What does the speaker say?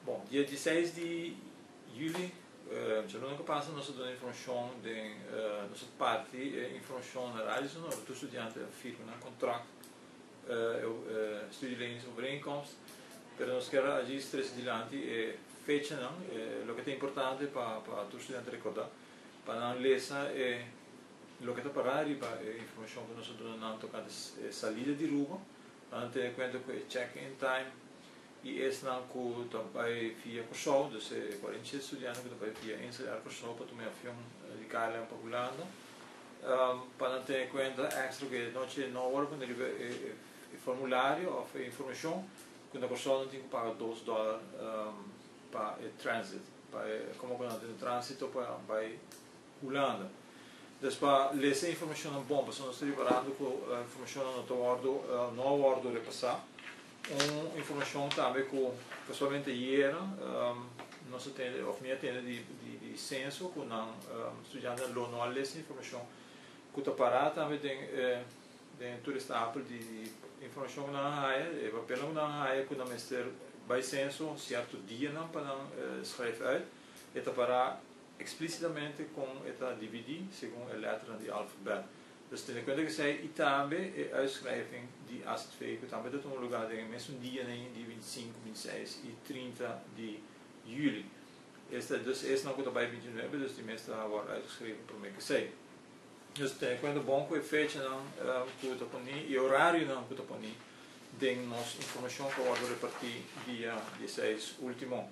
Bon, dia 16 di juli, djaluna ku pasa, nos a duna informashon den nos a parti e informashon na Radio Sonoro. Tur studiante a firma nan kontrakt, studieleningsovereenkomst, pero nos kier a djis trese dilanti e fechanan, loke ta importante pa tur studiante rekordá, pa nan lesa e loke ta pará riba e informashon ku nos a duna nan tokante e salida di Aruba, pa nan tene kuenta ku e check-in time i esnan ku ta bai via Kòrsou, dus e 47 studiante ku ta bai via Insel Air Kòrsou pa tuma e avion di KLM pa Hulanda, pa nan tene kuenta èkstra ku e nochi no a wòrdu pone riba e formulario òf e informashon ku na Kòrsou nan tin ku paga $2 pa e transit, pa e komo ku nan tin un transito pa bai Hulanda. Dus pa lesa e informashonnan bon, pasobra nos ta riparando ku informashonnan no ta wòrdu, no a wòrdu repasá. Un informashon tambe ku kasualmente ayera nos a tende òf mi a tende di di Censo ku nan studiantenan lo no a lesa informashon ku ta pará tambe den e den tur e stapel di di informashon ku nan a haya, e papelnan ku nan a haya ku nan mester bai Censo sierto dianan pa nan schrijf uit. E ta pará Explícitamente con e ta dividí segun e letternan di alfabet. Dus tene cuenta cu esei y tambe e uitschrijving di azv cu tambe ta tuma lugar den e mesun dianan di 25, 26 y 30 di juli. Esta dus esnan cu ta bay 29 dus di mes ta worde uitgeschreven prome cu esei. Dus tene cuenta bon cu e fechanan cu ta poni y horarionan cu ta poni den nos informacion cu a worde reparti dia 16 ultimo.